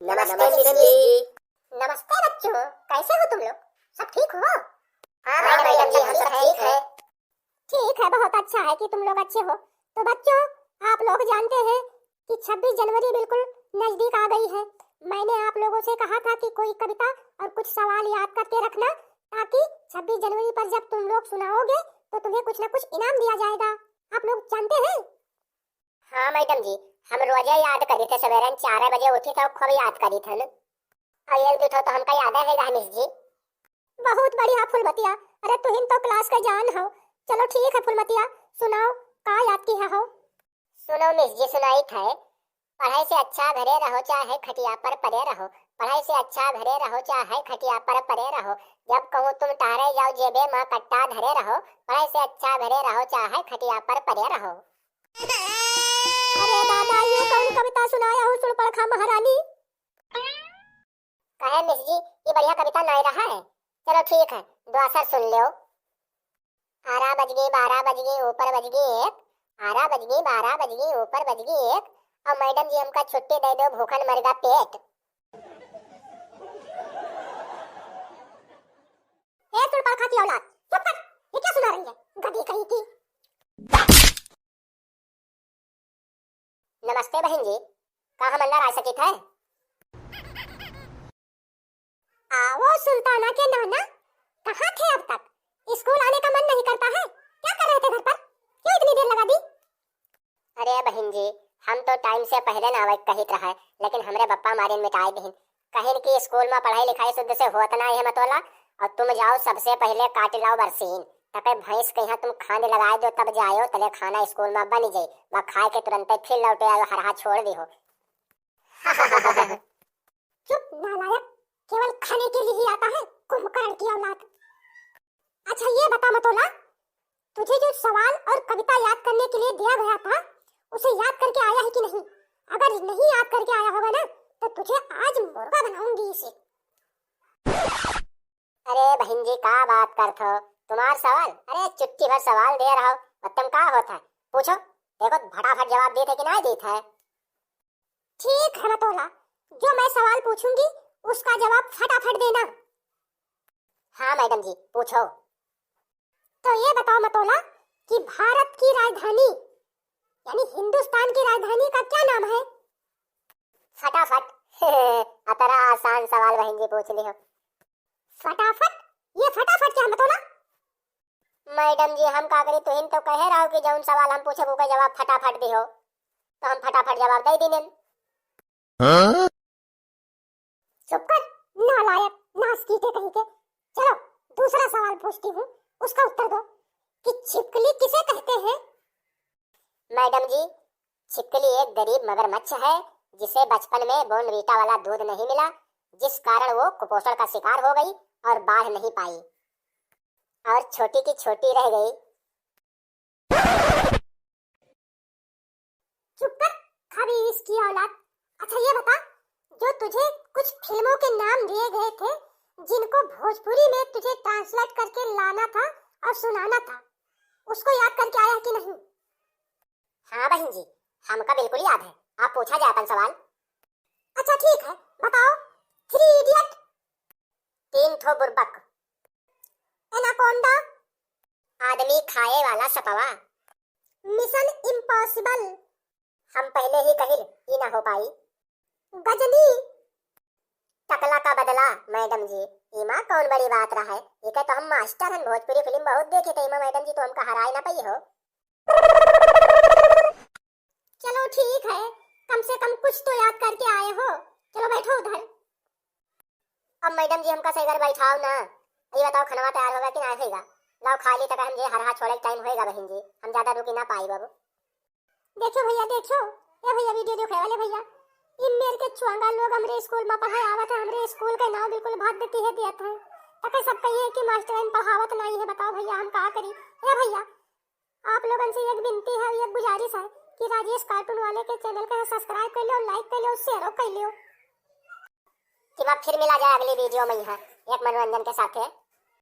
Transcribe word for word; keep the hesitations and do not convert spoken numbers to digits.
नमस्ते मिस जी। नमस्ते बच्चों, कैसे हो तुम लोग? सब ठीक हो? हाँ मैडम जी, हम सब ठीक हैं। ठीक है, बहुत अच्छा है कि तुम लोग अच्छे हो। तो बच्चों, आप लोग जानते हैं कि छब्बीस जनवरी बिल्कुल नजदीक आ गई है। मैंने आप लोगों से कहा था कि कोई कविता और कुछ सवाल याद करके रखना, ताकि छब्बीस जनवरी पर जब तुम लोग सुनाओगे तो तुम्हें कुछ ना कुछ इनाम दिया जाएगा। आप लोग जानते हैं? हाँ मैडम जी, हम रोजे याद करी थे, सवेरे चार बजे उठी थे और खूब याद करी थे न। और एक दो ठो तो हमका याद है मिस जी। बहुत बढ़िया फुलमतिया, अरे तुहिन तो class का जान हो। चलो ठीक है फुलमतिया, सुनाओ, का याद किया हो? सुनो मिस जी, सुनाई थे। पढ़ाई से अच्छा घरे रहो, चाहे खटिया पर परे रहो। पढ़ाई से अच्छा घरे रहो, चाहे खटिया पर परे रहो। जब कहूँ तुम टहरे जाओ, जेबे मा कट्टा धरे रहो। पढ़ाई से अच्छा घरे रहो, चाहे खटिया पर परे रहो। अरे दादा, ये कौन कविता सुनाया हो सुड़पड़खा महारानी? कहे मिस जी, ये बढ़िया कविता नाई रहा है। चलो ठीक है, दुआसर सुन लो। आरा बजगी, बारह बजगी, ऊपर बजगी एक। आरा बजगी, बारह बजगी, ऊपर बजगी एक। और मैडम जी हमका छुट्टी दे दो, भूखन मरगा पेट। ए सुड़पड़खा की औलाद, चुप कर। ये क्या सुना रही है, गधी कहीं की। नमस्ते बहिन जी, का हम अंदर आ सकित है? आओ सुल्ताना के नाना, कहाँ थे अब तक? स्कूल आने का मन नहीं करता है? क्या कर रहे थे घर पर? क्यों इतनी देर लगा दी? अरे बहिन जी, हम तो time से पहले ना आवे कहित रहे, लेकिन हमरे बप्पा मारिन मिटाई दिहिन। कहिन कि स्कूल मा पढ़ाई लिखाई शुद्ध से होत ना है मतोला, और तुम जाओ सबसे पहले काट लाओ बरसीन, तके भैंस के यहाँ तुम खांड लगाए दो तब जायो, तले खाना स्कूल मा बन जाई, बा खाए के तुरंते फिर लौटे आयो, हरहा छोड़ दी हो। चुप नालायक, केवल खाने के लिए ही आता है, कुंभकर्ण की औलाद। अच्छा ये बता मतोला, तुझे जो सवाल और कविता याद करने के लिए दिया गया था, उसे याद करके आया है कि नहीं? अगर नहीं याद करके आया होगा ना, तो तुझे आज मुर्गा बनाऊंगी इसे। अरे बहिन जी, का बात करत हो? तुम्हार सवाल? अरे चुटकी भर सवाल दे रहो, उत्तम का होत है? पूछो, देखो फटाफट जवाब देत है कि नहीं देत है। ठीक है मतोला, जो मैं सवाल पूछूंगी उसका जवाब फटाफट देना। हाँ मैडम जी, पूछो। तो ये बताओ मतोला कि भारत की राजधानी यानी हिंदुस्तान की राजधानी का क्या नाम है? फटाफट। अतरा आसान सवाल बहिन जी पूछ लिहो। फटाफट? ये फटाफट क्या है मतोला? मैडम जी, हम का करी, तुहिन तो कहे रहो कि जौन सवाल हम पूछब, ओकर जवाब फटाफट दिहो, तो हम फटाफट जवाब दे दीनेन। हाँ? चुप कर, नालायक, नासकीटे कहीं के। चलो, दूसरा सवाल पूछती हूँ, उसका उत्तर दो कि छिपकली किसे कहते हैं? मैडम जी, छिपकली एक गरीब मगरमच्छ है, जिसे बचपन में बॉर्नवीटा वाला दूध नहीं मिला, जिस कारण वो कुपोषण का शिकार हो गई और बाढ़ नहीं पाई और छोटी की छोटी रह गई। चुप कर, खबीस की औलाद। अच्छा ये बता, जो तुझे कुछ फिल्मों के नाम दिए गए थे, जिनको भोजपुरी में तुझे translate करके लाना था और सुनाना था, उसको याद करके आया कि नहीं? हाँ बहिन जी, हमका बिल्कुल याद है। आप पूछा जाए अपन सवाल। अच्छा ठीक है, बताओ, थ्री इडियट। तीन ठो बुरबक। एनाकोंडा। आदमी खाए वाला सपवा। मिशन इम्पॉसिबल। हम पहले ही कहिल, ई ना हो पाई। गजनी। टकला का बदला। मैडम जी, इमा कौन बड़ी बात रहा है, इके तो हम मास्टर हन, भोजपुरी फिल्म बहुत देखे थे, इमा मैडम जी तो हमका हराए ना पाई हो। चलो ठीक है, कम से कम कुछ तो याद करके आए हो। चलो बैठो उधर। अब मैडम जी हमका सही घर बैठाओ ना। ये बताओ खनवा तैयार होगा कि ना होगा? लाओ खा ली तक हम जे हरहा छोड़े टाइम होएगा बहन जी, हम ज्यादा रुकी ना पाई बाबू। देखो भैया देखो, ए भैया वीडियो देखे वाले भैया, इन मेर के चुआंगा लोग हमरे स्कूल में पढ़ाए आवत है, हमरे स्कूल के नाम बिल्कुल भद्द किहे दियत है। तके सब कहिए कि मास्टरन पढ़ावत नहीं है, बताओ भैया हम का करी? ए भैया, आप लोगन से एक विनती है, एक गुजारिश है कि राजेश कार्टून वाले के चैनल के सब्सक्राइब कर लियो, लाइक कर लियो, शेयरो कर लियो। कि अब फिर मिला जाए अगली वीडियो में यहाँ एक मनोरंजन के साथे।